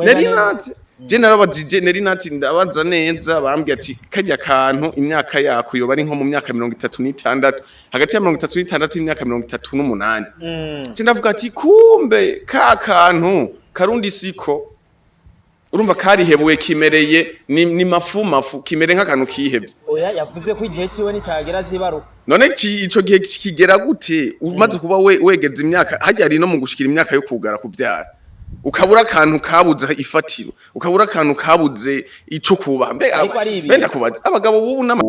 Nari nati je narabajije, nari nati ndabaza neza, bambwiye ati kajya kantu imyaka yako yoba ari nko mu myaka 36, hagati ya 36 n'imyaka 38. Je ndavuga ati kumbe ka kantu karundi siko urumva karihebuye, kimereye ni mafu mafu, kimereye nk'akantu kihebye. Oya, yavuze ko igihe ciwe nicagera zibaruka. None ico gihe kigera gute umaze kuba we wegeze imyaka hajya ari no mu gushikira imyaka yo kugara kuvyara, ukabura akantu kabuze ifatiro, ukabura akantu kabuze ico kubaha mbe? Ariko ari ibi. Mbe ndakubaza, abagabo bubu n'ama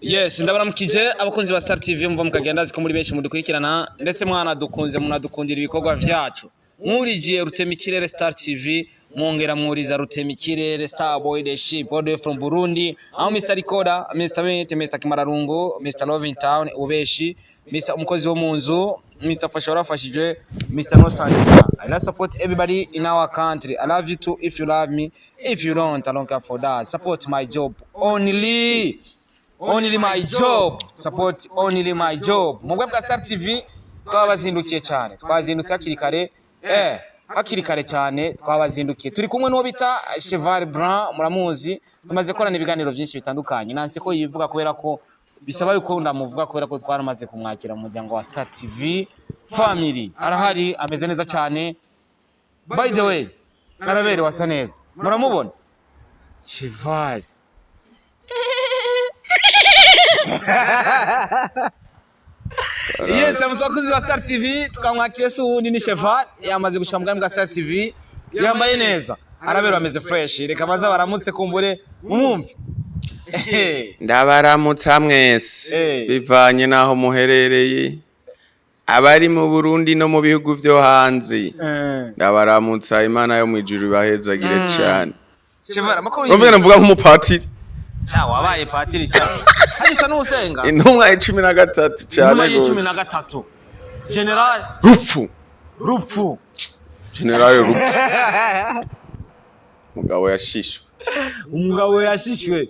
Yes, ndabaramukije abakunzi ba Star TV, mva mukagenda ziko muri benshi mudukurikirana, ndetse mwana dukunze munadukundira ibikorwa vyacu. Mwurijiye Rutemikirere Star TV, mwongera mwuriza Rutemikirere Star Boy the Ship all the way from Burundi. Aho Mr. Recorder, Mr. Mate, Mr. Kimararungu, Mr. Loving Town, Ubeshi, Mr. Umukozi wo mu nzu, Mr. Fasha warafashije, Mr. No Santima. I love support everybody in our country. I love you too if you love me. If you don't, I don't care for that. Support my job only. Only my job, support only my job. Mu bwa Star TV twabazindukiye cyane, twazindutse hakiri kare, hakiri kare cyane twabazindukiye. Turi kumwe n'uwo bita Cheval Blanc, muramuzi, tumaze gukorana ibiganiro byinshi bitandukanye. Nanse ko yivuga kubera ko bisaba yuko ndamuvuga, kubera ko twaramaze kumwakira mu muryango wa Star TV family. Arahari, ameze neza cyane. By the way, araberewe, asa neza, muramubona Cheval. Yes, abakunzi ba Star TV, tukamwakira se uwundi ni Cheval, yamaze gushika mu bwami bwa Star TV, yambaye neza, araberewe, ameze fresh. Reka maze baramutse kumbure mumwumve. Ndabaramutsa mwese bivanye n'aho muherereye, abari mu Burundi no mu bihugu vyo hanze. Ndabaramutsa, Imana yo mw'ijuru ibahezagire cane. Cheval, amakuru? Urumva ngene mvuga nk'umupatiri. Cha, wabaye patiri cha. Hadi usa n'usenga. Intumwa ya 13 cane Intumwa y'icumi gose. na gatatu. General Rupfu. Rupfu. General Rupfu, mugabo yashishwe. Umugabo yashishwe.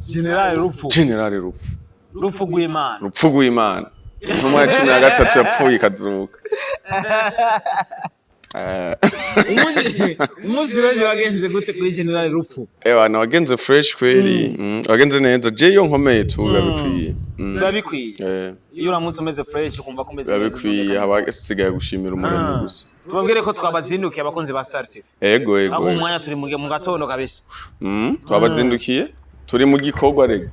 General Rupfu. General Rupfu. Rupfu rw'Imana. Rupfu rw'Imana, intumwa ya 13 yapfuye ikazuka. Umunsi w'ejo wagenze gute kuri General Rupfu? Ewa, wagenze fresh kweli, wagenze neza. Je iyo nkomeye tu biba bikwiye. Biba bikwiye. Iyo uramutse umeze fresh ukumva ko umeze Biba neza. bikwiye, haba hasigaye gushimira Umuremyi gusa. Tubabwire ko twabazindukiye, abakunzi ba Star TV. Ego. Aho Ego. umwanya turi mu gatondo kabisa. Twabazindukiye turi mu gikorwa rega.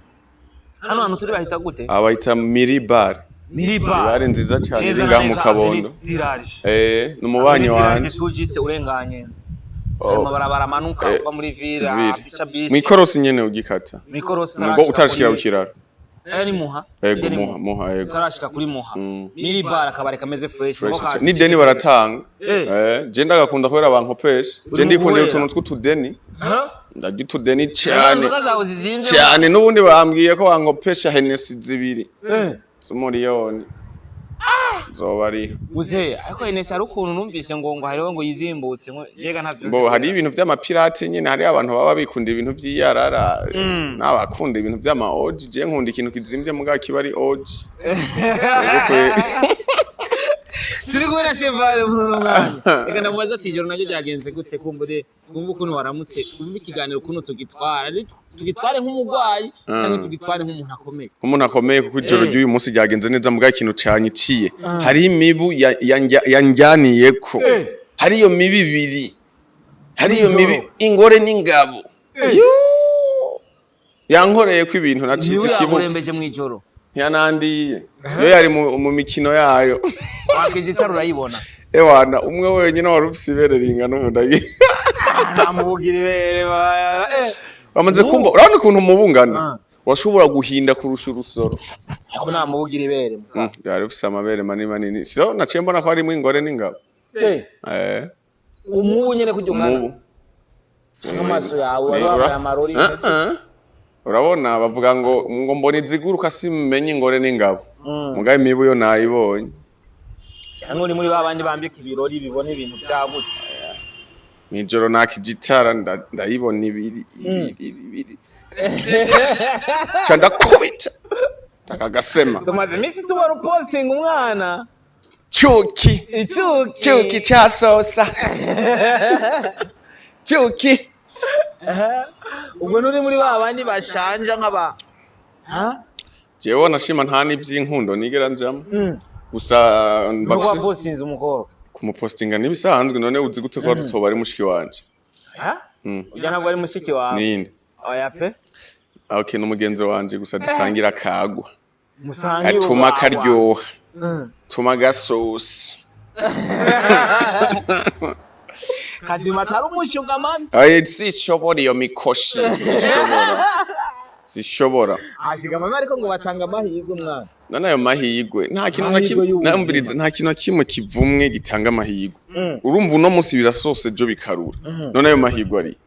Hano hantu turi bahita gute? Abayita Miri Bar. Miriba. Bare nziza cyane iri Neza na ngaha mu neza Kabondo. Avenue Tirage. Ni umubanyi wanje. Tujiste urenganye. Oh. Ayo mabarabara amanuka uva muri ville Ville. apica bisi. Mw'ikorosi nyene ugikata. Mw'ikorosi. Mugo utarashikira ku kiraro. Ni Muha. Ego. Ni Muha, Muha, ego. Utarashika kuri Muha. Miri Bar, akabari kameze fresh. Fresh Niko cane. N'ideni baratanga. Je ndagakunda kubera bankopesha. Je Uri ndikundira muguhera. utuntu tw'utudeni. Huh? Ndarya utudeni cane. Inzoga zawe zizimvye. Cyane, n'ubundi bambwiye ko bankopesha Hennessy zibiri z'umuriyoni. Zoba ariho. Uze, ariko Hennessy hari ukuntu numvise ngo hariho ngo yizimbutse, ngo jega ntavyo. Bo hari ibintu vy'amapirate nyene, hari abantu baba bikunda ibintu vy'iyarara n'abakunda ibintu vy'ama OG. Je nkunda ikintu kizimvye mugabo kiba ari OG. Ego kweli. Turi kumwe na Cheval muri uno mwanya. Reka ndamubaza ati ijoro naryo ryagenze gute, kumbure twumve ukuntu waramutse, twumve ikiganiro ukuntu tugitwara. Ari tugitware nk'umurwayi cyangwa tugitware nk'umuntu akomeye? Umuntu akomeye, kuko ijoro ry'uyu munsi ryagenze neza, mugabo ikintu canyiciye hari imibu yanjyaniyeko. Hari iyo mibu ibiri, hari iyo mibi ingore n'ingabo. Yoo! Yankoreye ko ibintu nacitse Imibu ikibuga. yakurembeje mu ijoro? Ntiyanandiye, iyo yari mu mikino yayo. Wakigitara urayibona? Ewana, umwe wenyine wari ufise ibere ringana umudagi. Ntamubugira ibere Bamaze kumva, urabona ukuntu umubungana washobora guhinda kurusha urusoro. Ariko ntamubugira ibere musaza. Yari ufise amabere manini manini, so naciye mbona ko harimwo ingore n'ingabo. Umubu nyene kurya ungana? Umubu. Amaso yawe wari wambaye amarori. Urabona bavuga ngo mbona iziguruka simenye ingore n'ingabo, mugabo imibu yo nayibonye. Cyangwa uri muri ba bandi bambika ibirori bibona ibintu byagutse? Mw'ijoro nakigitara ndayibona ibiri ibiri ibiri, ca ndakubita. Takagasema. Tumaze iminsi tubona upostinga umwana. Chuki. Icuki. Chuki cha sosa. Chuki. Ubwo nuri muri ba bandi bashanja nk'aba, ha? Jewe nashima nta n'ivy'inkundo nigera njamo. Gusa nuko mbafise wapostinze umukobwa. Kumupostinga nibisanzwe, none uzi gute ko dutoba ari mushiki wanje? Ha, ujya ntabwo ari mushiki wawe. Ninde? Oya pe. Okay, n'umugenzi wanje gusa dusangira kagwa. Musangiye Gatuma urwagwa. Karyoha. Tuma gasosi. Kazima atari umushyuga mami. Aye, sishobora iyo mikoshi, sishobora. Sishobora. Ashiga mami, ariko ngo batanga amahirwe, mwana. None ayo mahirwe nta kintu na Amahirwe kimwe y'ubuzima. namviriza, nta kintu na kimwe kivumwe gitanga amahirwe. Urumva uno munsi birasose, ejo bikarura. None ayo mahirwe ari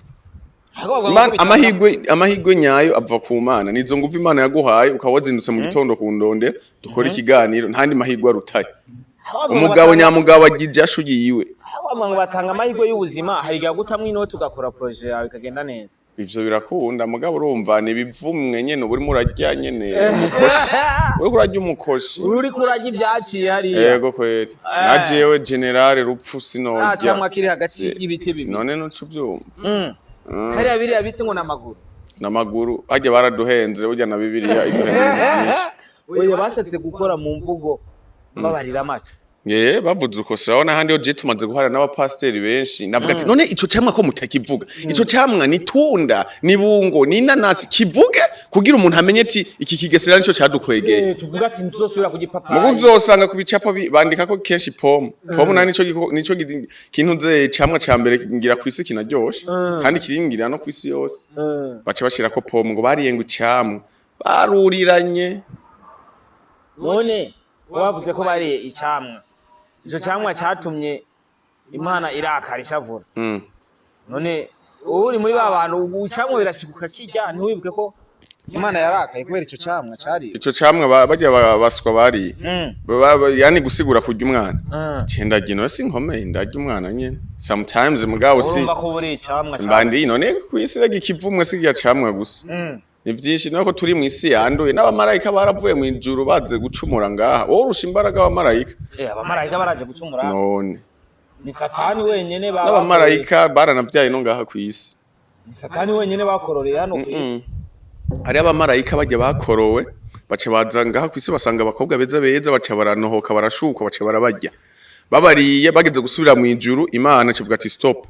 Ariko bavuga ngo amahirwe nyayo ava ku Mana. Nizo nguvu Imana yaguhaye ukaba wazindutse mu gitondo ku ndonde dukora ikiganiro, ntandi mahirwe arutaye. Ariko bavuga ngo Umugabo nyamugabo agira ijasho yiwe. Ariko bavuga ngo batanga amahirwe y'ubuzima, hari igihe gutamwo inoti ugakora projet yawe ikagenda neza. Ivyo birakunda, mugabo urumva ni ibivumwe nyene, uba urimo urarya nyene umukoshi, uriko urarya umukoshi. Uri kurarya ibyaciye hariya. Yego kweri, na jewe generale rupfu Ca sinorya. camwa kiri hagati y'ibiti bibiri. None nuca uvyumva. Hariya biriya biti ngo n'amaguru. N'amaguru harya baraduhenze burya, na Bibiliya iduhenze ibintu vyinshi. Oya, bashatse gukora mu mvugo babarira amata. Ye, bavuze uko sirabona ahandi ho je tumaze guhara n'abapasiteri benshi, navuga ati none ico camwa ko mutakivuga? Ico camwa ni tunda, ni bungo, ni inanasi, kivuge kugira umuntu amenye ati iki kigesera nico cadukwegeye. Eh, tuvuga ati ntuzosubira ku gipapayi. Mugu uzosanga ku bicapo bandika ko kenshi pomme. Pomme nayo nico nico kintu ze camwa ca mbere ngira kwisi kinaryoshe kandi kiringira no kwisi yose. Baca bashirako pomme ngo bariye ngo icamwa baruriranye. None ko bavuze ko bariye icamwa, ico camwa catumye Imana irakara ishavura, none uri muri ba bantu icamwa birashikuka kirya ntiwibuke ko Imana yarakaye kubera ico camwa cari? Ico camwa barya baswa bariye. Yani gusigura kurya umwana. Cenda gino sinkomeye, ndarya umwana nyene sometimes, mugabo si Urumva ko buri icamwa mbandi none kwisi rega ikivumwe si irya camwa gusa. Ni vyinshi nuko turi mw'isi yanduye, n'abamarayika baravuye mw'ijuru baze gucumura ngaha. Wowe urusha imbaraga abamarayika? Eh, abamarayika baraje gucumura? None Ni Satani wenyene baba n'abamarayika baranavyaye no ngaha kw'isi. Ni Satani wenyene bakororeye hano kw'isi. Hariho abamarayika barya bakorowe, baca baza ngaha kw'isi, basanga abakobwa beza beza, baca baranohoka, barashukwa, baca barabarya. Babariye, bageze gusubira mw'ijuru, Imana ikivuga ati stop.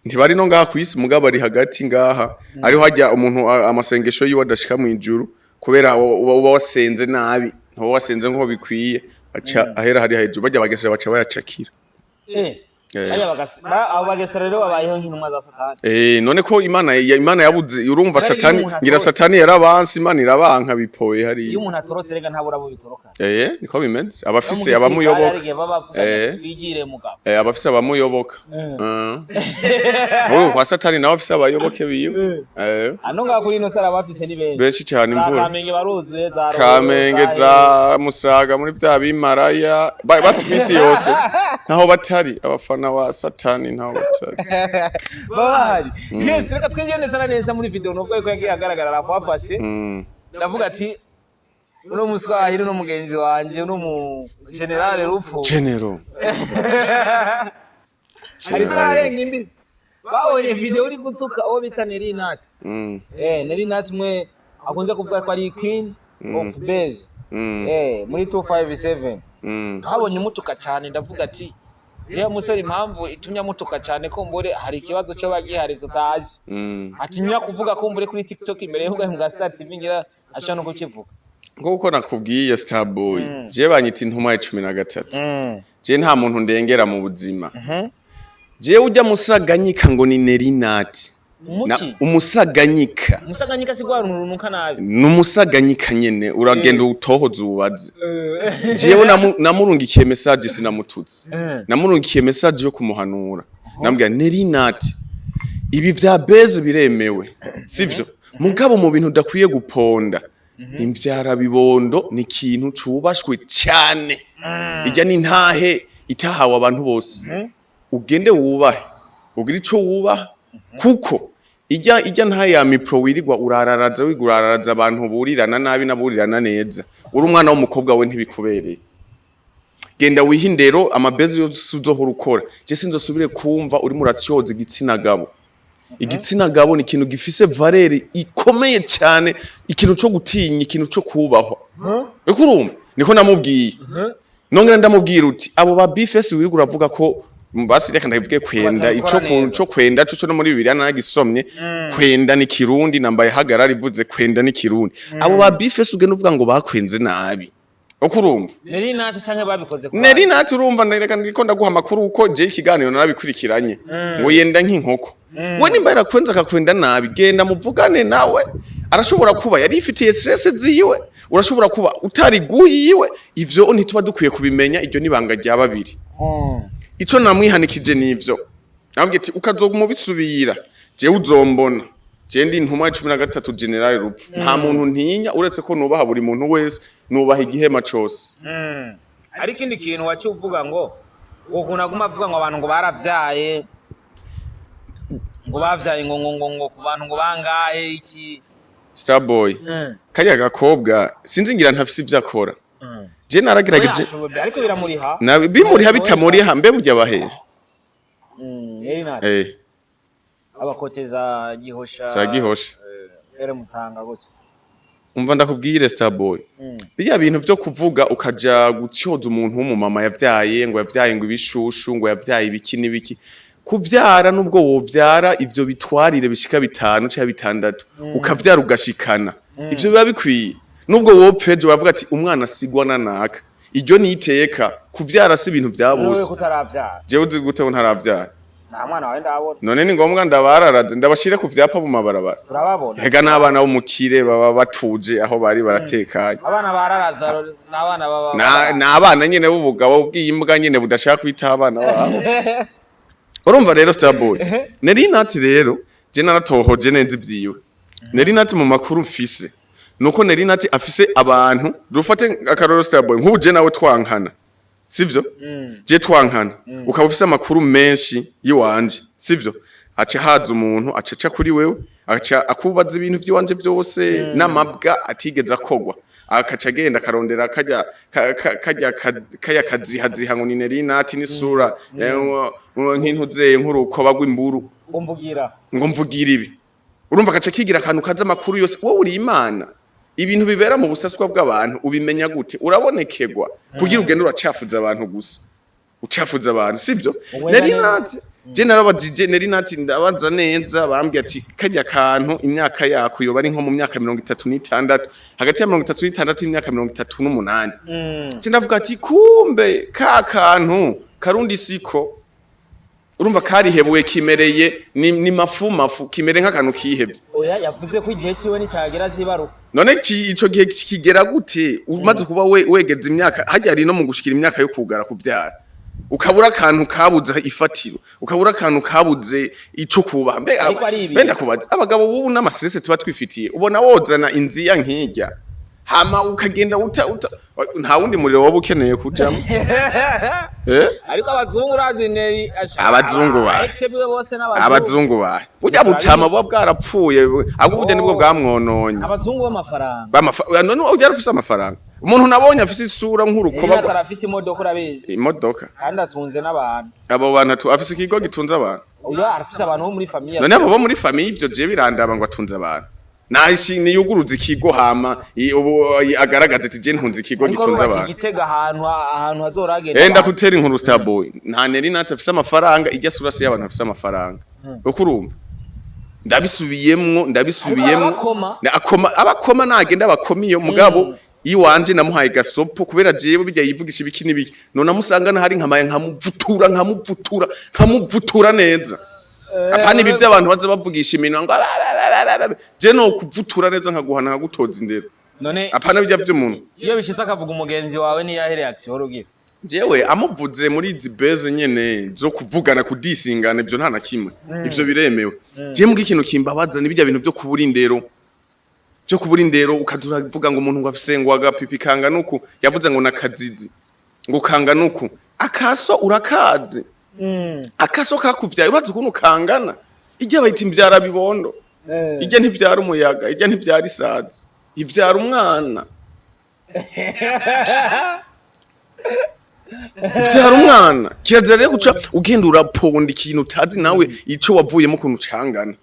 Ntibari no ngaha kw'isi, mugabo bari hagati ngaha. Ariho hajya umuntu amasengesho yiwe adashika mw'ijuru kubera uba wasenze nabi, ntuba wasenze nk'uko bikwiye, baca ahera hari hejuru barya bagesera baca bayacakira. Eh. Abo bagesera rero babayeho nk'intumwa za Satani. Eh, none ko Imana Imana yabuze, urumva. Kubera iyo Satani umuntu ngira atorotse. Satani yarabanse, Imana irabanka bipoye Iyo hariya. umuntu atorotse rega ntabura abo bitoroka. Eh, niko bimeze, No mu abafise gisirikare abamuyoboka. hari igihe baba bavuga ati twigire mugabo. Eh, abafise abamuyoboka. Ubu kwa Satani nawe afise abayoboke biwe. Eh. Ano ngaho kuri ino sara bafise ni benshi. Benshi cyane Za imvura. Kamenge baruzuye, za Ruhoro, Kamenge, za Musaga, muri bya bimaraya basi kwisi yose ntaho batari abafana ba Satani, ntaho batari. Baba bahari. Yes, reka twinjire neza na neza muri video nubwo yuko yagiye agaragara arapapase. Ndavuga ati uno muswahili, uno mugenzi wanje, uno mu generale rupfu. General. Ariko arenga imbibi. Babonye video uri gutuka uwo bita Nelly Nat. Eh, Nelly Nat mwe akunze kuvuga ko ari Queen of Base. Eh, muri 257. Twabonye umutuka cyane, ndavuga ati uriya musore impamvu itumye amutuka cyane kumbure hari ikibazo cyo bagihari tutazi. Atinya kuvuga kumbure kuri TikTok imbere y'uko mu Star TV ngira ashobora no kukivuga. Nk'uko nakubwiye, Starboy, je banyita intumwa ya 13. Je nta muntu ndengera mu buzima. Je ujya musaganyika ngo ni Nelly Nat. Umuki? Umusaganyika. Umusaganyika si gwa runuka nabi? Ni umusaganyika nyene, uragenda utohoza ubaze. Jewe namurungikiye message, sinamututse. Namurungikiye message yo kumuhanura, nambwira Nelly Nat ibi vya beze biremewe sivyo, mugabo mu bintu udakwiye guponda imvyara bibondo ni ikintu cubashwe cyane, ijya ni ntahe itahawe abantu bose. Ugende wubahe, ugire ico wubaha, kuko Ijya nta ya mipro wirirwa urararaza, wirirwa urararaza abantu burirana nabi n'aburirana neza. Uri umwana w'umukobwa, we ntibikubereye. Genda wihe indero. Amabezi yose uzohora ukora, je sinzosubire kumva urimo uratyoza igitsina gabo. Igitsina gabo ni ikintu gifise valeur ikomeye cyane, ikintu co gutinya, ikintu co kubahwa. Uriko urumva? Niko namubwiye. Nongera ndamubwira uti abo ba bifesi wirirwa uravuga ko, basi reka ndabivuge, kwenda ico Batabikora neza. Co kwenda co no muri Bibiliya naragisomye. Kwenda ni Kirundi, nambaye hagarara ivuze kwenda ni Kirundi. Abo ba bifesi ugenda uvuga ngo bakwenze nabi, uko urumva? Neri Nati canke babikoze ku Neri Nati, urumva, reka ndiko ndaguha amakuru uko je ikiganiro narabikurikiranye, ngo yenda nk'inkoko. We nimba yarakwenze akakwenda nabi, genda muvugane nawe. Arashobora kuba yari ifitiye stress ziwe, urashobora kuba utari guyiwe. Ivyo ntituba dukwiye kubimenya, iryo nibanga rya babiri. Ico namwihanikije nivyo nabwiye ati ukazoguma ubisubira, jewe uzombona. Je ndi intumwa ya 13 General Rupfu, nta muntu ntinya uretse ko nubaha buri muntu wese, nubaha igihema cose. Ariko ikindi kintu waciye uvuga ngo ukuntu aguma avuga ngo abantu ngo baravyaye, ngo bavyaye ngo ku bantu ngo bangahe iki? Starboy, kariya gakobwa sinzi, ngira ntafise ivyo akora. Je naragerageje. Oya, ariko biramuriha. Na bimuriha bitamuriha, mbe burya bahe? Neri Nati abakoteza Gihosha. Za Gihosha. Ere mutanga gutyo. Umva ndakubwire, Starboy, biriya bintu vyo kuvuga ukaja gutyoza umuntu w'umumama yavyaye, ngo yavyaye ngo ibishushu, ngo yavyaye ibiki n'ibiki, kuvyara nubwo wovyara ivyo bitwarire bishika bitanu canke bitandatu, ukavyara ugashikana, ivyo biba bikwiye. Nubwo wopfa ejo, bavuga ati umwana asigwa na naka. Iryo ni iteka. Kuvyara si ibintu vya Wewe bose. Kutaravyara? Jewe uzi gute ko ntaravyara? Nta mwana wawe ndabona. None ni ngombwa ndabararaze, ndabashire ku vyapa mu mabarabara? Turababona. Hega n'abana b'umukire baba batuje aho bari, baratekanye. Abana bararaza n'abana baba Na abana nyene b'ubugabo bw'imbwa nyene budashaka kwita abana babo. Urumva rero, Starboy, Neri Nati rero je naratohoje neza ivyiwe. Neri Nati, mu makuru mfise nuko Neri Nati afise abantu. Dufate akaroro, Starboy, nk'ubu je nawe twankana, sivyo? Je twankana, ukaba ufise amakuru menshi yiwanje, sivyo? Aca haza umuntu acaca kuri wewe, aca akubaza ibintu vy'iwanje vyose n'amabwa atigeze akogwa, akaca agenda akarondera kajya kajya kaya kazihaziha ngo ni Neri Nati n'isura nk'intuzeye nk'urukoba rw'imburu. Umvugira. Ngo mvugira ibi. Urumva, agaca kigira akantu kaza amakuru yose. Wowe uri Imana? Ibintu bibera mu busaswa bw'abantu ubimenya gute? Urabonekegwa kugira ugende uracafuza abantu gusa, ucafuza abantu, sibyo? Uwe Neri nane- Nati, je narabajije Neri Nati, ndabaza neza, bambwiye ati kajya kantu imyaka yako yoba ari nko mu myaka 36, hagati ya 36 n'imyaka 38. Je ndavuga ati kumbe ka kantu karundi siko. Urumva, karihebuye, kimereye ni mafu mafu, kimere nk'akantu kihebye. Oya, yavuze ko igihe ciwe nicagera zibaruka. None ico gihe kigera gute umaze kuba we wegeze imyaka hajya ari no mu gushikira imyaka yo kugara kuvyara, ukabura akantu kabuze ifatiro, ukabura akantu kabuze ico kubaha? Mbe Ariko ari ibi. mbe ndakubaza, abagabo bubu n'ama stress tuba twifitiye, ubona wozana inziya nk'irya hama ukagenda uta nta wundi muriro woba ukeneye kujamo, eh? Ariko abazungu urazi Neri Abazungu ba- ex biwe bose n'abazungu. Abazungu bahe? Burya butama buba bwarapfuye, ahubwo burya nibwo bwamwononye. Abazungu b'amafaranga. None ujya afise amafaranga, umuntu nabonye afise isura nk'urukoba. Neri atarafise imodoka, urabizi. Imodoka? Kandi atunze n'abantu. Abo bantu afise ikigo gitunze abantu? Oya, arafise abantu bo muri famille. None abo bo muri famille, ivyo je birandaba ngo atunze abantu. Nashi niyuguruza ikigo hama ubu agaragaza ati je ntunze ikigo Ariko gitunze rubatse abantu. Igitega ahantu hazoragenda Enda abantu. kutera inkuru, Starboy, nta Neri Nati afise amafaranga. Ijya sura se y'abantu afise amafaranga? Uko urumva, ndabisubiyemwo, ndabisubiyemwo. Ariko arabakoma. Akoma abakoma, nagenda abakoma iyo mugabo iwanje namuhaye gasopo, kubera jewe bijya yivugisha ibiki n'ibiki, none amusanga nahari nkamaye nkamuvutura, nkamuvutura, nkamuvutura neza. Apana ibi by'abantu baza bavugisha iminwa ngo je no kuvutura neza, nkaguhana, nkagutoza indero. None Apana bijya by'umuntu. iyo bishitse akavuga umugenzi wawe, niyahe reaction urugira? Jewe amuvuze muri izi beze nyene zo kuvugana, kudisingana, ivyo nta na kimwe, ivyo biremewe. Je mbwa ikintu kimbabaza ni bijya bintu vyo kubura indero, vyo kubura indero, ukaza uravuga ngo umuntu ngo afise ngo agapipi kangana uku, yavuze ngo nakazizi ngo kangana uku. Akaso urakazi, akaso kakuvyaye urazi ukuntu kangana. Ijya bayita imvyara bibondo. Ijya ntivyara umuyaga, ijya ntivyara isazi, ivyara umwana, ivyara umwana. Kirazira rero guca ugenda uraponda ikintu utazi nawe ico wavuyemo ukuntu cangana.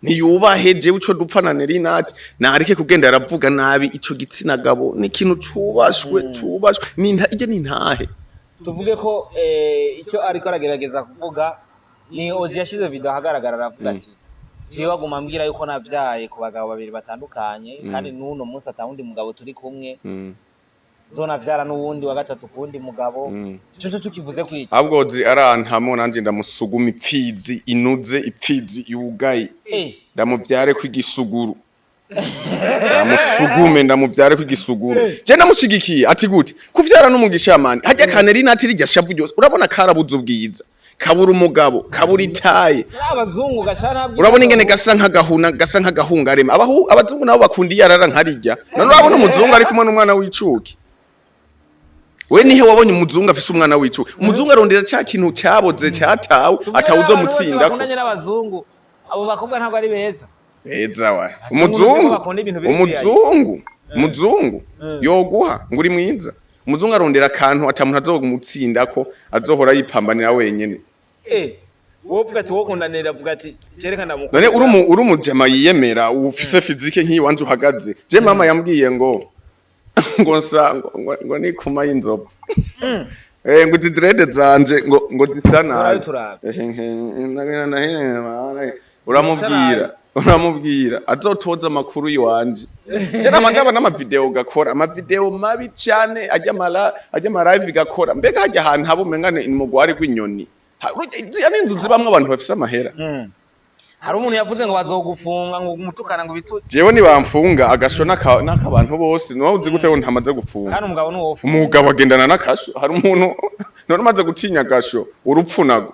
Ntiyubahe. Jewe ico dupfa na Nerinati, nareke kugenda aravuga nabi ico gitsina gabo. Ni ikintu cubashwe, cubashwe. Ni ijya ni ntahe. Tuvuge ko icyo ariko aragerageza kuvuga ni Ozi yashize video ahagaragara, aravuga ati: "Jewe aguma ambwira yuko navyaye ku bagabo babiri batandukanye, kandi n'uno munsi atawundi mugabo turi kumwe, zonavyara n'uwundi wa gatatu ku wundi mugabo." Ico co tukivuze kwiki? Ahubwo Ozi arantamo, nanje ndamusuguma ipfizi inuze, ipfizi yugaye. Ndamuvyare kw'igisuguru, ndamusugume, ndamuvyare kw'igisuguru. Je ndamushigikiye. Ati gute kuvyara n'umugisha mani hajya kaneri nati rirya shavu ryose urabona karabuze ubwiza, kabura umugabo, kabura itaye. Abazungu gashana. Urabona ingene gasa nk'agahuna, gasa nk'agahungarema. Abahu abazungu nabo bakunda iyarara nkarirya. None urabona umuzungu ari kumwe n'umwana w'icuki? We nihe wabonye umuzungu afise umwana w'icuki? Umuzungu arondera ca kintu cyaboze, cyatawe, atawuzomutsindako. Bakundanye n'abazungu, abo bakobwa ntabwo ari beza. Beza wa umuzungu. Bakunda ibintu biri. Umuzungu yoguha ngo uri mwiza. Umuzungu arondera akantu atamuntu azomutsindako, azohora yipambanira wenyene. Wowe uvuga ati wowe ukundanira, avuga ati cyerekana ndamukunda. None uri umujama yiyemera, ufise physique nk'iyiwanje uhagaze. Je mama yambwiye ngo nsa ngo ni kuma y'inzovu, ngo izi dread zanje ngo zisa nabi. Turabe. Uramubwira azotoza amakuru yiwanje. Je nama ndaba n'amavideo gakora amavideo mabi cyane, ajya ama live gakora. Mbega hajya ahantu haba umengane ni mugwari gw'inyoni. Ziriya ni inzu zibamwo abantu bafise amahera. Hari umuntu yavuze ngo bazogufunga, ngo umutukana, ngo ibitutsi. Jewe nibamfunga agasho n'akabantu bose. Niwe uzi gute ngo ntamaze gufunga? Kandi umugabo ni wowe. Umugabo agendana n'akasho. Hari umuntu none umaze gutinya agasho? Urupfu nago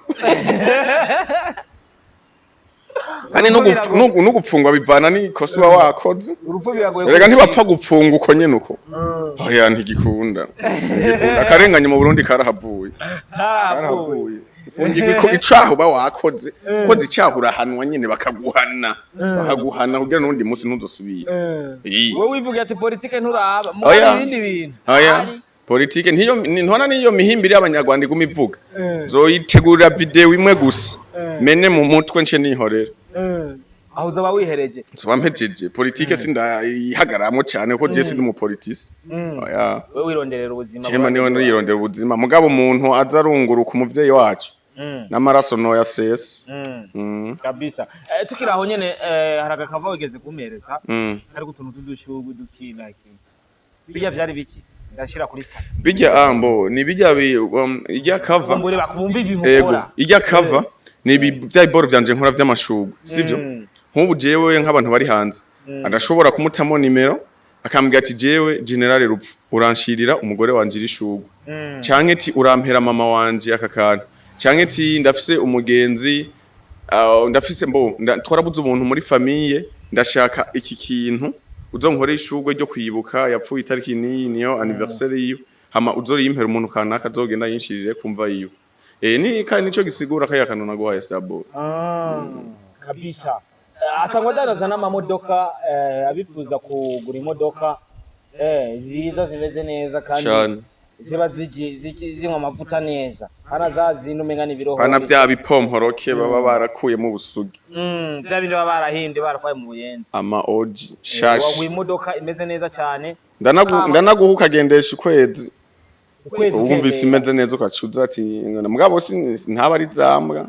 kandi no gupfungwa bivana n'ikosa uba wakoze. Urupfu biragoye. Erega ntibapfa gupfunga uko nyene uko. Oya, ntigikunda, ntigikunda. Akarenganye mu Burundi karahavuye. Karahavuye. Karahavuye. Ufungirwa icaha uba wakoze. Ukoze icaha urahanwa nyene, bakaguhana kugira n'uwundi munsi ntuzosubire. Iyi. Wowe wivuga ati politike nturaba mu Oya. ibindi bintu. Oya. Hari. Politike ntiyo ntona niyo mihimbiri y'abanyarwanda iguma ivuga. Zoyitegurira video imwe gusa. Mene mu mutwe nce nihorera. Aho uzoba wihereje. Nzoba mpejeje. Politike sindayihagaramwo cyane kuko je sindi umupolitisi. Oya. Wowe wironderera ubuzima. Chema niho nirondera ubuzima. Mugabo umuntu aza arunguruka umuvyeyi wacu. N'amaraso noya sesa. Kabisa. Tukiri aho nyene, hari agakava wigeze kumpereza kariko utuntu tw'udushurwe dukina iki. Bijya vyari biki? Ndashira kuri statut. Bijya ambo ni bijya bi ijya cover. Kumbure bakumva ibintu Ego, ukora. ijya cover ni ibi bya biboro vyanje nkora vy'amashurwe, sivyo? Nk'ubu jewe nk'abantu bari hanze adashobora kumutamo nimero, akambwira ati: "Jewe General Rupfu, uranshirira umugore wanje iri shurwe," canke ati: "Urampera mama wanje aka kantu," canke ati: "Ndafise umugenzi, ndafise mbo twarabuze umuntu muri famille, ndashaka iki kintu uzonkorera ishurwe ryo kwibuka yapfuye itariki niyi, niyo anniversaire yiwe, hama uzoriyimpera umuntu kanaka azogenda yinshirire kumva yiwe." Ni kandi nico gisigura kaya kantu naguhaye sabo. Kabisa. Asanzwe adandaza n'amamodoka. Abifuza kugura imodoka ziza zimeze neza kandi Cane. ziba zinywa amavuta neza, hana za zindi umenga ni ibiroho. Bana bya bipomporoke baba barakuyemo ubusugi. Vya bindi baba barahinde barakwaye mu Buyenzi. Ama oji waguha shashi. Imodoka imeze neza cyane. Ndanaguha ukagendesha ukwezi. Ukwezi Wumvise utembera. imeze neza ukacuza ati mugabo ntaba ari zambwa.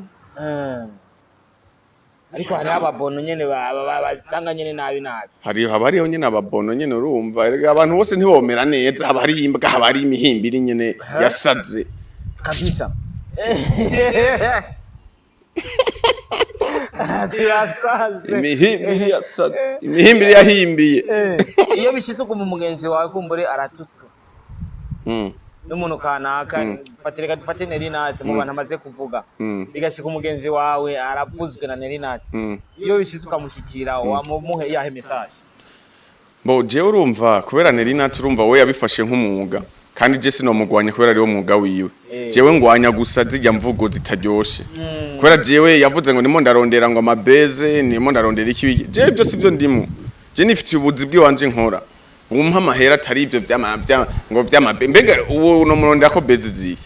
Ariko hariho ababono nyene bazitanga nyene nabi nabi. Hari haba hariho nyene ababono nyene. Urumva erega abantu bose ntibomera neza. Haba hari imbwa, haba hari imihimbiri nyene yasaze. Kabisa, yasaze. Imihimbiri yasaze, imihimbiri yahimbiye. Iyo bishitse ukumva umugenzi wawe kumbure aratuswe n'umuntu kanaka, reka dufate Nerinati mu bantu amaze kuvuga, bigashika umugenzi wawe aravuzwe na Nerinati, iyo bishitse ukamushyikira wamuhe yahe message? Bo jewe urumva kubera Nerinati, urumva we yabifashe nk'umwuga, kandi je sinomugwanya kubera ariwo mwuga wiwe. Jewe ngwanya gusa zijya mvugo zitaryoshe. Kubera jewe yavuze ngo ndimo ndarondera ngo amabeze, ndimo ndarondera iki biki. Jewe ibyo sivyo ndimo. Je nifitiye ubuzi bw'iwanje nkora. Umpa amahera atari ivyo vyama vya ngo vy'amabe. Mbega uwo no murondera ko beze zihe?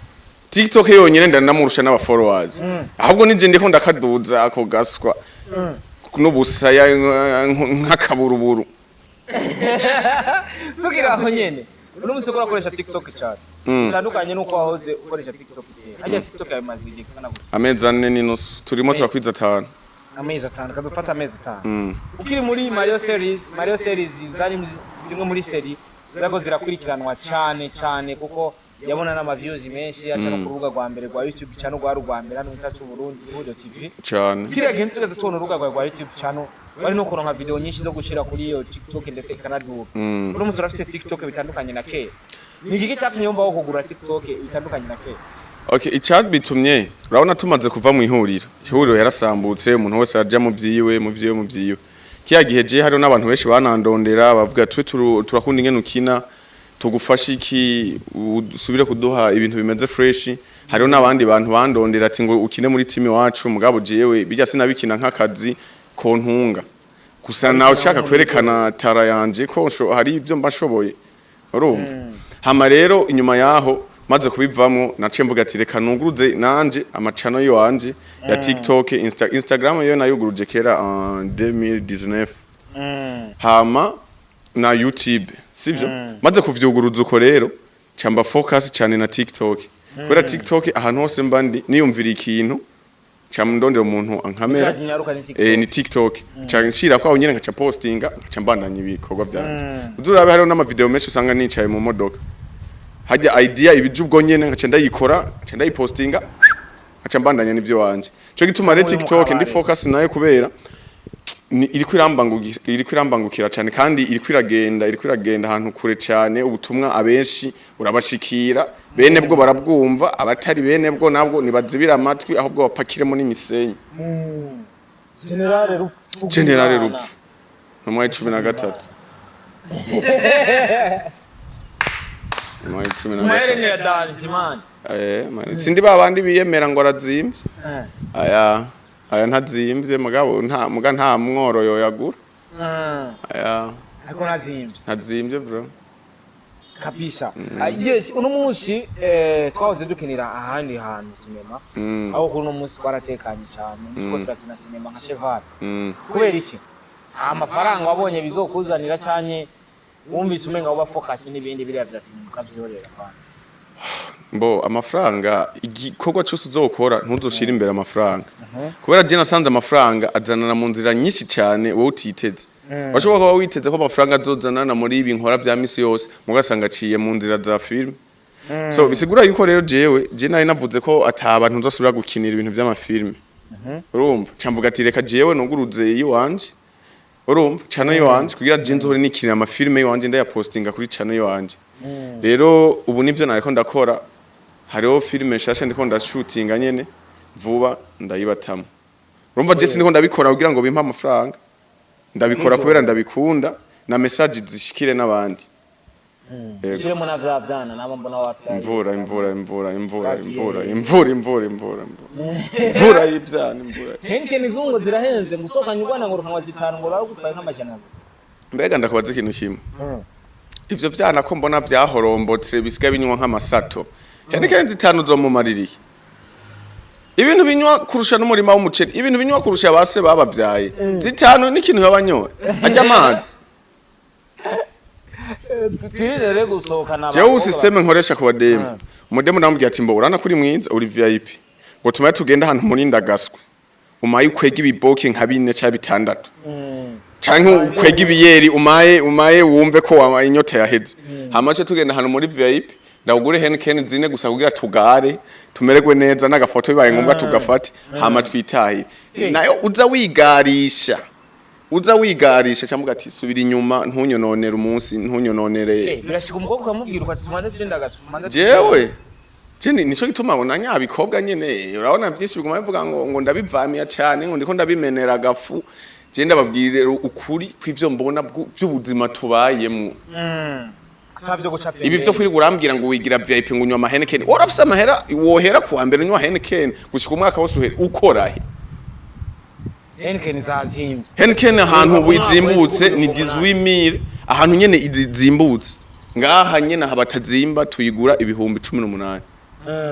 TikTok yonyene ndanamurusha n'aba followers. Ahubwo nije ndiko ndakaduza ako gaswa. N'ubusaya nk'akaburuburu. Tugira aho nyene, uno munsi ko urakoresha TikTok cyane bitandukanye nuko wahoze ukoresha TikTok kera. Hajya TikTok yawe imaze igihe kingana gute? Amezi 4.5, turimo turakwiza 5. Amezi 5, kadufata amezi 5. Ukiri muri Mario series, Mario series zari zimwe muri série zago zirakurikiranwa cyane cyane, kuko yabona n'ama views menshi, aca no ku rubuga rwa mbere rwa YouTube channel, rwa rwa mbere hano mu gihugu cy'u Burundi, Ihuriro TV. Cane. Kiriya gihe tugeze tubona urubuga rwawe rwa YouTube channel, bari no kuronka video nyinshi zo gushira kuri iyo TikTok, ndetse ikanaduga. Uno munsi urafise TikTok bitandukanye na kera. Ni igiki cyatumye wumva wo kugura TikTok bitandukanye na kera? Okay, icabitumye, urabona tumaze kuva mu ihuriro. Ihuriro yarasambutse, umuntu wese aja mu vyiwe, mu vyiwe, mu vyiwe. Kiya gihe je hariho n'abantu benshi banandondera bavuga twe turakunda ingene ukina, tugufasha iki usubire kuduha ibintu bimeze fresh. Hariho n'abandi bantu bandondera ati ngo ukine muri team wacu, mugabo jewe bijya sinabikina nk'akazi kontunga. Gusa nawe ushaka kwerekana tara yanje ko hari ivyo mba nshoboye. Urumva? Hama rero inyuma yaho maze kubivamo, naciye mvuga ati reka nuguruze nanje amacano yiwanje ya TikTok, Instagram yo nayuguruje kera en 2019, hama na YouTube, sivyo? Maze kuvyuguruza uko rero, camba focus cyane na TikTok, kubera TikTok ahantu hose mba ndi niyumvira ikintu, ca ndondera umuntu ankamera. Message nyaruka ni TikTok. Ni TikTok, ca nshira ko aho nyene nkaca postinga, nkaca mbandanya ibikorwa byanje. Uzurabe hariho n'ama video menshi usanga nicaye mu modoka, hajya idea ibije ubwo nyene nkaca ndayikora, nkaca ndayipostinga, nkaca mbandanya n'ivyo wanje. Cyo gituma rero Muri mu TikTok ndi kabare. focus nayo, kubera ni iriko irambangukira cyane, kandi iriko iragenda ahantu kure cyane. Ubutumwa abenshi urabashikira, bene bwo barabwumva, abatari bene bwo nabwo nibazibira amatwi, ahubwo bapakiremo n'imisenyi. Generale Rupfu. Generale Rupfu mu mwaka 13, mu mwaka 13. Mahereni ya danger, man. Sindi ba bandi biyemera ngo arazimvye. Aya ntazimvye, mugabo nta muga nta mworo yoyagura. Aya. Ariko nazimvye. Ntazimvye, bro. Kabisa. Ah, yes, uno munsi twahoze dukinira ahandi hantu sinema, aho kuri uno munsi twaratekanye cyane, niko turakina sinema nka Cheval. Kubera iki? Amafaranga wabonye bizokuzanira canke wumvise umenga uba focus n'ibindi biriya vya sinema ukavyorera kwanza? Mbo amafaranga, igikorwa cyose uzokora ntuzoshira imbere amafaranga, kubera je nasanze amafaranga azanana mu nzira nyinshi cyane wowe utiteze. Washobora kuba witeze ko amafaranga azozanana muri ibi nkora vya misi yose, mugasanga aciye mu nzira za film. So bisigura yuko rero jewe je nari navuze ko ata abantu nzosubira gukinira ibintu vy'amafilme, urumva? Camvuga ati reka jewe nuguruze iwanje, urumva, channel yiwanje, kugira je nzohore nikinira amafilme yiwanje, ndayapostinga kuri channel yiwanje. Rero ubu nivyo nariko ndakora, hariho filime nshasha ndiko ndashutinga nyene, vuba ndayibatamo. Urumva, je sindiko ndabikora kugira ngo bimpe amafaranga, ndabikora kubera ndabikunda na message zishikire n'abandi. Yego. Shiremo na vya vyana nabo mbona watwaye. Imvura, imvura, imvura, imvura. Twagiye. Imvura, imvura, imvura, imvura, imvura, imvura y'ivyana, imvura. Heineken izungu zirahenze, gusohokanye ubwana ngo rukanywa zitanu ngo baragutwaye nk'amajana 2. Mbega ndakubaza ikintu kimwe, ivyo vyana ko mbona vyahorombotse, bisigaye binywa nk'amasato, Heineken zitanu zomumaririye? Ibintu binywa kurusha n'umurima w'umuceri, ibintu binywa kurusha base babavyaye, zitanu n'ikintu yabanyoye arya amazi. Twirinde rero gusohokana Jewe ubu abakobwa. système nkoresha ku bademu, umudemu namubwiye ati mbo urana kuri mwiza, uri VIP, ngo tumaye tugenda ahantu muri ndagaswe, umaye ukwega ibiboke nka bine canke bitandatu, canke ukwega ibiyeri, umaye wumve ko wabaye inyota yaheze. Hama ce tugenda ahantu muri VIP, ndawugure Heineken zine gusa kugira tugare tumererwe neza, n'agafoto bibaye ngombwa tugafate, hama twitahire. Nayo uza wigarisha cyangwa ati subira inyuma, ntunyononere umunsi, ntunyononere. Birashika umukobwa ukamubwira ukati tumanze tugenda gaswe, tumanze. Jewe jeni nico gituma ngo nyabikobwa nyene, urabona byinshi biguma bivuga ngo ndabivamiya cyane, ngo ndiko ndabimenera agafu. Je ndababwire ukuri kw'ivyo mbona by'ubuzima tubayemwo. Atavyo guca pembeni. Ibi vyo kwirirwa urambwira ngo wigira VIP, ngo unywa ama Heineken, urafise amahera wohera kuwa mbere unywa Heineken gushika umwaka wose uhere ukora he? Heineken zazimvye. Heineken ahantu Umwaka wizimbutse wese ni ugura. 18,000, ahantu nyene izimbutse. Ngaha nyene aha batazimba tuyigura 18,000.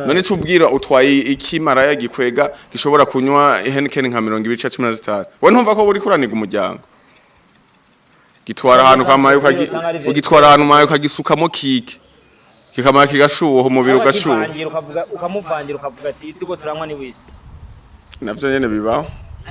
None cubwira utwaye ikimaraya gikwega gishobora kunywa Heineken nka 20 ca 15, we ntumva ko buri kuraniga umuryango? Gitwara ahantu kamaye ugitwara ahantu maye ukagisukamo kike kikamara kigashuha, umubiri ugashuha. Ukakivangira, ukavuga, ukamuvangira, ukavuga ati turiko turanywa ni whisky. Navyo nyene bibaho.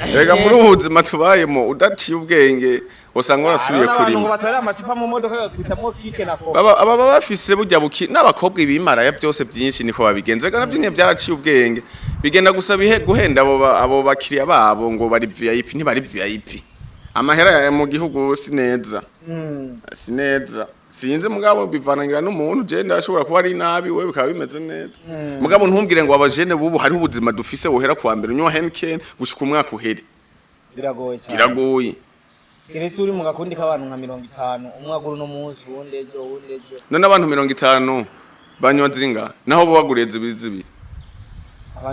Erega muri ubu buzima tubayemo, udaciye ubwenge usanga warasubiye Abantu ngo kurima. batwara amacupa mu modoka bakabitamwo kike na coca. Baba bafise burya buki n'abakobwa ibimaraya byose byinshi niko babigenza. Rega navyo nyene byaraciye ubwenge, bigenda gusa bihe guhenda abo bakiriya babo ngo bari VIP. Ntibari VIP. Amahera ya mu gihugu si neza, si neza, sinzi. Mugabo bivanangira n'umuntu. Je ndashobora kuba ari nabi, we bikaba bimeze neza. Mugabo ntumbwire ngo abajene bubu hariho ubuzima dufise wohera kuwa mbere unywa Heineken gushika umwaka uhere. Biragoye cyane. Biragoye. Keretse uri mu gakundi k'abantu nka 50, umwe agura uno munsi, uwundi ejo, uwundi ejo. None abantu 50 banywa zinga naho bo baguriye zibiri zibiri?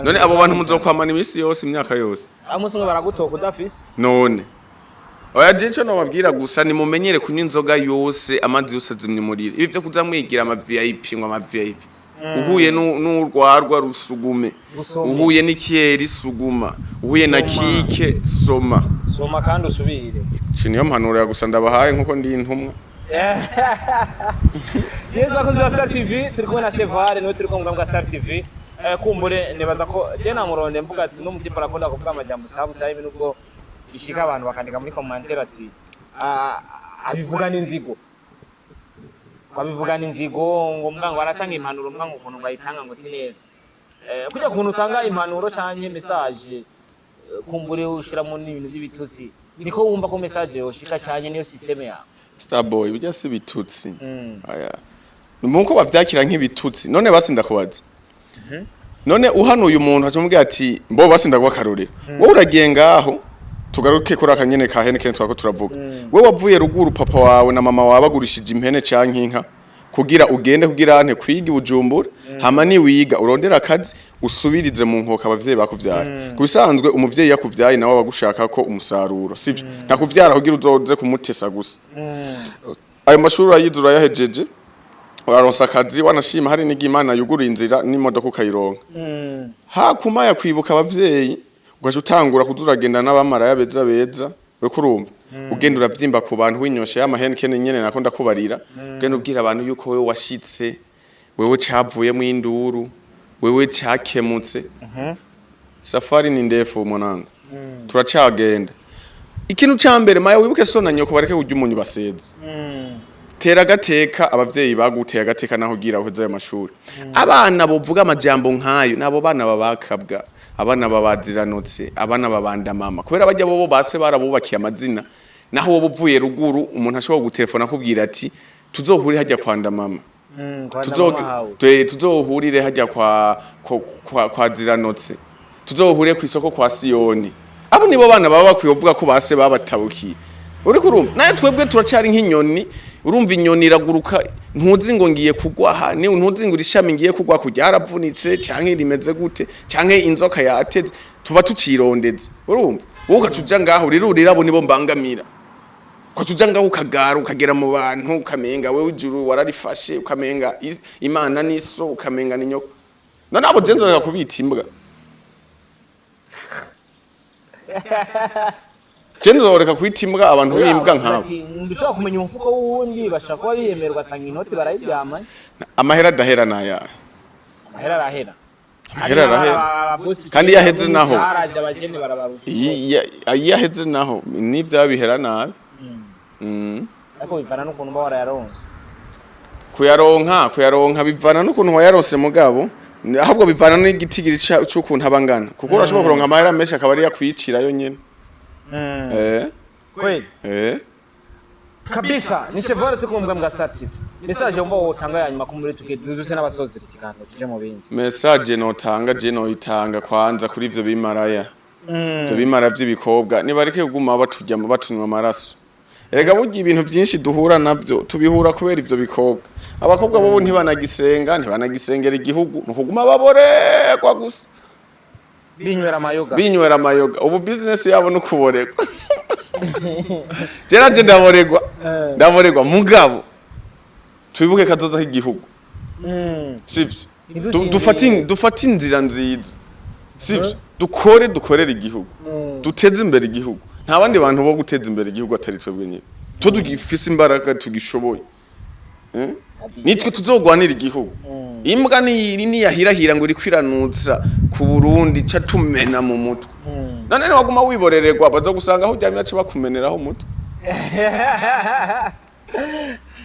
None abo bantu muzokwamana iminsi yose, imyaka yose? Umunsi umwe baragutoka udafise. None oya, je ico nobabwira gusa nimumenyere kunywa inzoga yose, amazi yose azimya umuriro. Ibi vyo kuza mwigira ama VIP, ngo ama VIP, uhuye n'urwarwa rusugume. Gusome. Uhuye n'ikiyeri suguma, uhuye na Soma. kike soma. Soma kandi usubire. Iki niyo mpanuro ya gusa ndabahaye nkuko ndi intumwa. Yesu, abakunzi ba Star TV, turi kumwe na Cheval, niwe turi kumwe bwa Star TV. Kumbure nibaza ko je namuronde mvuga ati no mutipa arakunda kuvuga amajambo sometime, nubwo bishika abantu bakandika muri commentaire ati: "Ah, abivuga n'inzigo," ngo abivuga n'inzigo, ngo mbwa ngo aratanga impanuro, mbwa ngo ukuntu ngo ayitanga ngo si neza. Kujya kuntu utanga impanuro canke message, kumbure ushiramo n'ibintu by'ibitutsi, niko wumva ko message yoshika cyane, niyo système yawe? Starboy, bijya si bitutsi. Aya nuko bavyakira nk'ibitutsi. None basi ndakubaza, none uhanuye umuntu acamubwira ati mbo basi ndaguha akarorero, wowe uragiye ngaho, tugaruke kuri aka nyene ka Heineken twako turavuga. Wowe wavuye ruguru, papa wawe na mama wawe bagurishije impene canke inka kugira ugende kugira ante kwiga i Bujumbura, hama ni wiga urondera akazi usubirize mu nkoka abavyeyi bakuvyaye. Ku bisanzwe umuvyeyi yakuvyaye nawe abagushaka ko umusaruro, sivyo? Ntakuvyara kugira uzoze kumutesa gusa. Ayo mashuri urayize, urayahejeje, uraronsa akazi, wanashima hari n'igihe Imana yugura inzira n'imodoka ukayironka. Hakumaya kwibuka abavyeyi, ugaca utangura kuza uragenda n'abamaraya beza beza, uriko urumva ugenda uravyimba ku bantu, winyosha y'ama Heineken nyene nako ndakubarira, ugenda ubwira abantu yuko wewe washitse, wewe cavuyemo induru, wewe cakemutse. Safari ni ndefu mwanangu, turacagenda. Ikintu ca mbere maya wibuke so na nyoko, bareke kurya umunyu baseze. Tera agateka abavyeyi baguteye agateka naho ugira uheze ayo mashuri. Abana bovuga amajambo nkayo nabo bana babakabwa, abana babaziranotse, abana babanda mama, kubera bajya bobo base barabubakiye amazina. Naho wowe uvuye ruguru, umuntu ashobora gutelefona akubwira ati tuzohurire hajya kwanda mama, tuzohurire hajya kwa ziranotse, tuzohurire ku isoko kwa Siyoni. Abo nibo bana baba bakwiye kuvuga ko base babatabukiye, uriko urumva? Naye twebwe turacyari nk'inyoni. Urumva inyoni iraguruka, ntuzi ngo ngiye kugwa aha, ni ntuzi ngo iri shami ngiye kugwa kujya haravunitse canke rimeze gute canke inzoka yateze, tuba tucirondeze. Urumva wowe ugaca uja ngaho rirurira, abo nibo mbangamira. Ugaca uja ngaho ukagara ukagera mu bantu, ukamenga wewe ijuru wararifashe, ukamenga Imana niso, ukamenga ni nyoko. None abo je nzoreka kubita imbwa? Je nzoreka kwita imbwa abantu b'imbwa nkabo? Ndushobora kumenya umufuko w'uwundi, bashobora kuba biyemera, ugasanga inoti barayiryama. Amahera adahera naya? Amahera arahera. Amahera arahera. Kandi iyo aheze naho? Haraje abajene barabaruta. Iyo aheze naho n'ivyaba bihera nabi. Ariko bivana n'ukuntu uba warayaronse. Kuyaronka bivana n'ukuntu wayaronse, mugabo ahubwo bivana n'igitigiri c'ukuntu aba angana, kuko urashobora kuronka amahera menshi akaba ariyo akwicirayo nyene. Kweli. Kabisa, ni Chevrolet turi kumwe mbwa Star TV. Message wumva wotanga ya nyuma kumuri tuke duse n'abasozera ikiganiro tuje mu bindi. Message notanga, je noyitanga kwanza kuri ivyo bimaraya, ivyo bimara vy'ibikobwa, nibareke kuguma baturya batunywa amaraso. Erega burya ibintu byinshi duhura navyo tubihura kubera ivyo bikobwa. Abakobwa bobo ntibanagisenga, ntibanagisengera igihugu, ni ukuguma baboregwa gusa. Binywera amayoga. Binywera amayoga. Ubu business yabo ni ukuboregwa. Je naje ndaboregwa. Ndaboregwa, mugabo twibuke kazoza k'igihugu. Sivyo? Ntidusinzire. Dufate inzira nziza, sivyo? Dukore, dukorere igihugu, duteze imbere igihugu. Nta bandi bantu bo guteza imbere igihugu atari twebwe nyine. Twe tugifise imbaraga, tugishoboye. Eh? Nitwe tuzogwanira igihugu. Imbwa niyahirahira ngo iriko iranutsa ku Burundi, ca tumena mu mutwe. None niwaguma wiborererwa, bazogusanga aho uryamye, bace bakumeneraho umutwe.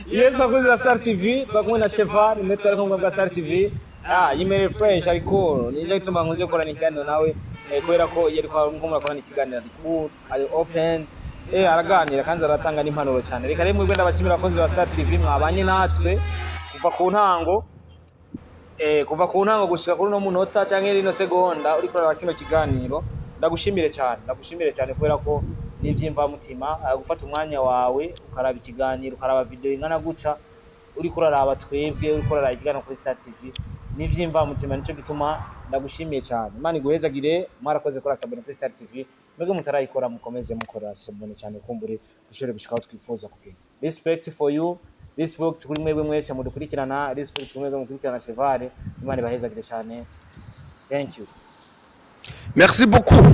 Yes, bakunzi ba Star TV, twakumwe na Cheval, mwe twari kumwe bwa Star TV. Ah, yimereye fresh, ariko nije gituma nkunze gukorana ikiganiro nawe, kubera ko iyo ariko nko murakorana ikiganiro ari cool, ari open, araganira kandi aratanga n'impanuro cyane. Reka rero mwebwe ndabashimira, abakozi ba Star TV mwabanye natwe kuva ku ntango, kuva ku ntango gushika kuri uno munota canke rino segonda uriko uraraba kino kiganiro. Ndagushimire cyane, ndagushimire cyane kubera ko n'ivyimvamutima gufata umwanya wawe ukaraba ikiganiro, ukaraba video ingana guca, uriko uraraba twebwe, uriko uraraba ikiganiro kuri Star TV, n'ivyimvamutima. Nico gituma ndagushimiye cyane. Imana iguhezagire. Mwarakoze kora s'abonner kuri Star TV. Mwebwe mutarayikora, mukomeze mukora s'abonner cyane, kumbure dushobore gushika aho twifuza kugera. Respect for you, respect kuri mwebwe mwese mudukurikirana, respect kuri mwebwe mukurikirana Cheval. Imana ibahezagire cyane. Thank you. Merci beaucoup.